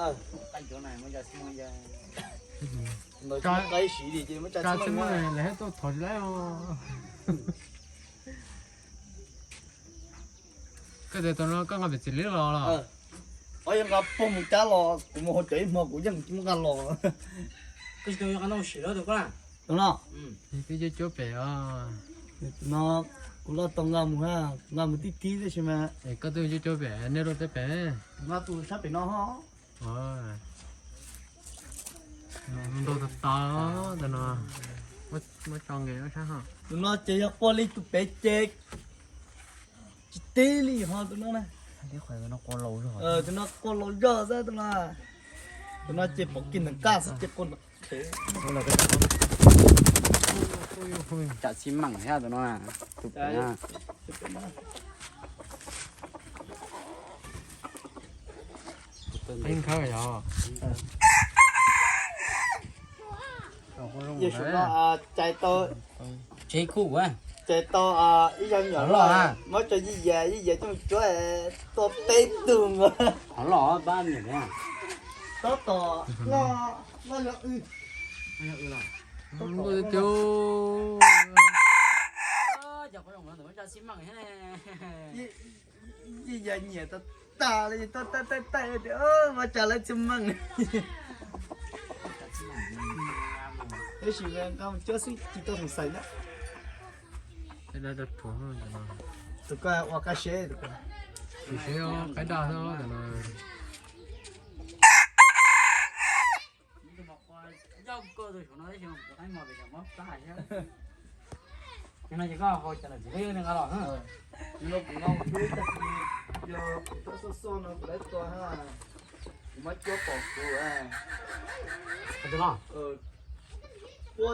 Tsa xwb mas lawv hab tuaj thov tsis laib os. Koj tias tus no koj nqa pem txiv liab los los? Ob, yog nqa pog mus cab los, kuv mus hauv cov ib hmo kuv yeej tsis muaj nqa los. Tus no, twb cuab cuab pem os. No kuv los tau nqa mus, nqa mus tib kib tab sis mas. Es koj twb cuab cuab pem, nej rau tej pem. Nqa tus sab pem no ho. Ntau tas tas tus no. Muab tso nqes sab ho. Tus no ces yog quaj li tus pem ces tsis tib li ho tus no na. Tus no quaj laus zog xwb tus no. Tus no ces pom kiag ntawm qaj xwb ces quaj ntawm qhev. Tsam xi meem thiab tus no, tus pem na. Qeeb khawb yog. Cais tau, tsev kuj cais tau ib zaug nyuam loj, muab tso yij yas, yij yas coj mus cuab tau peb tug. Qhov loj pab niam. Tab tom loj, loj yog Yij yas nyiam tas tas li, tuaj taij taij taij tias, Ua cas lawv tsis meem? Tab sis nqa mus cuab xwb tsis tau feem xaim na. Tus ko ua qab seb, tus ko. Qaib daj xwb no. No ces koj hau cas lawm tsis nqa los na. Yog kuv nqa mus cuab ib tag kis, yog kuv cuab xoj xoj no kuv lawv tua ha, kuv mam cuab pom kuv. Ua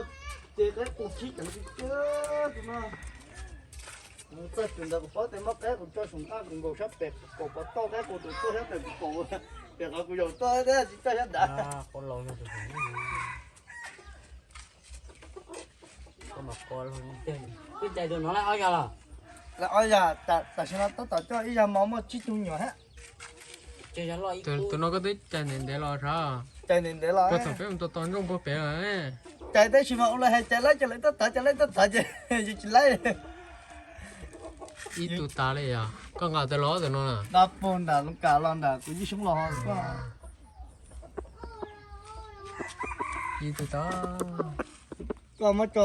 ces qaib qus khib ceev tsis cuab tus no. Txog tus ntawd kuv paub tias muaj qaib qus tso saum nqaj kuv nkaus sab pem kaum pov tauj, qaib qus tus tuaj sab pem kuv kaum, pem qhov kuv yaum tuaj thiab tsis txawj sab nrad. Twb cais tus no lawm ob yas los? Lawm ob yas, tam sim no tab tom coj ib zag mov muaj tsib tug nyuam hab. Tus no koj twb cais ntev ntev los sav? Cais ntev ntev los. Puag thaum peb mus tua tau ntsooj puag pem los. Cais tab sis mas ua li hais cais laib ces lawv tuaj thov, cais laib tuaj thov ces yus tsis laib. Ib tug tas li yog koj nqa tau los tus no na? Nqa puag nram Looj Kas los nram kuv Yij Xyoob los. Ib tug tas. Koj muab tso,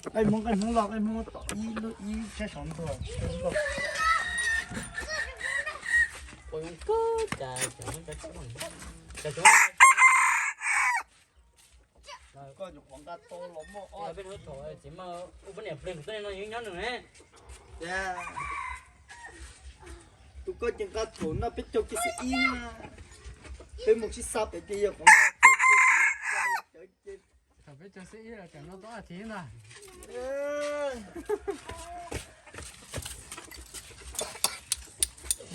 nqaij Hmoob, nqaij Hmoob loj, nqaij Hmoob tom ib lub ib sab saud ntua. Koj nyuam qhuav nqa tau los muaj ob txiv mas ua poj niam plig kuv tuaj no yeej nyob nws ne. Tus koj ces nqa thaum no peb caug kiag xib ib na, peb mus sib xa pem ces yog qhov no. Thaum peb caug xib ib los tseem noj tau ob thiv ntag.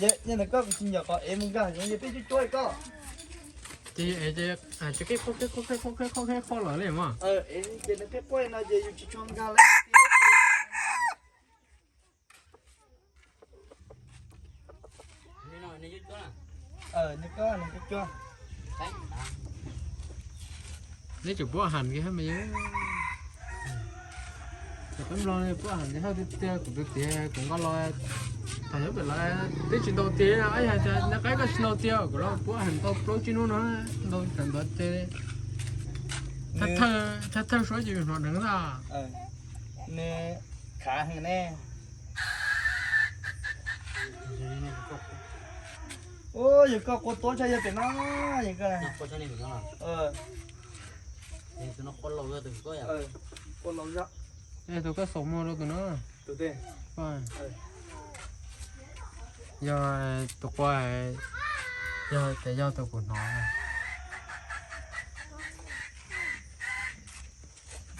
Yog ntawm koj kuv tsis nyiam qhov ev mus nkag zoov, yog peb cuab cuab koj. Ces ev ces qhib qhib qhib qhib qhib qhib qhib qhib qhib lawm li mas. Ev ces nws qhib quaj no ces yus tsis tshua nkag lawm. Neb tseem puab ham kiag hab mas yog. Cov qaib nplog puab ham tiag tiag, kuv tus tiag kuv nqa los thaum nyob pem lawv twb tsis ntau tiag, ib yam tias neb qaib koj tsis ntau tiag, kuv los puab ham tau plaub tsib hnub no ntau tsawv ntawd ces thawj thawj suab ces yus hnov dheev ntag. Nws khav heev ne. Yog koj qua tuab tshaj yog pem no, yog koj. Qua laus zog. Tus koj xaus muag rau tus no. Yog tus qua, yog tias yog tus kuv hnov.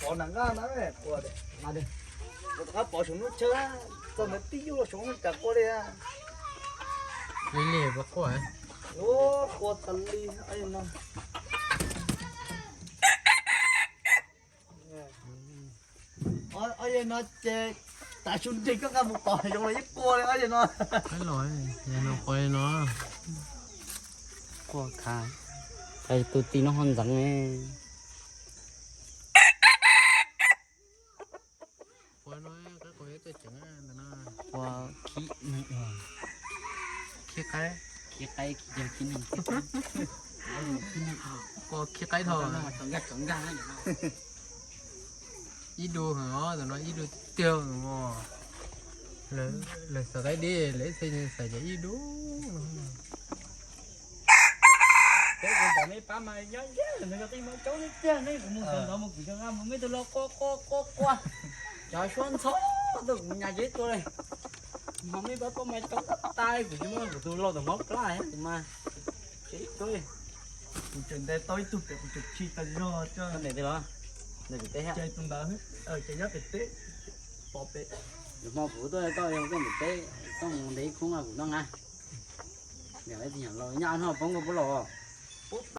Pov nram nqaj na, qua, rov qab pov saum lub chaw, txog ntawd tib yuj los saum cas qua li. Li li puas qua? Qua tas li no. Ob yawg no ces tav su nrig koj nqa mus pov zoo los yeej qua li ob yawg no. Los, yog no qua li no. Qua khav. Tus tij no ho ntxeev ne. Ua, khib qaib, khib qaib, khib qaib, khib qaib, khib qaib tho. Ib du heev os, tus no ib du tiag os. Lawv xav qaib dib, lawv ib txhia xav cov ib du no. Peb kuv npam mej pab mas nyob ntiag, nws yog tej maiv coob tiag tiag ne. Kuv mus sawv ntxov mus kuv cov nqa mus mej tug lau quaj quaj quaj quaj, cov suab ntxhov tuaj kuv nyas ces tuaj li. Hmo mej pab pab maiv coob tas, kuv tsis muaj kuv tus lau tom hmab plab kuv mas. Ces tuaj li. Kuv tseem ntes tau ib tug pem kuv tseem khi tas zog. Ntes twg los? Ntes pem teb thiab? Ces tus ntawd, ces nyob pem teb, pom pem. Lwm hmo kuv tuaj koj yog koj pem teb, koj mus ntes ib khub kuv noj na. Niam ib tug nyuam laus nyaj no poob koj puab laus.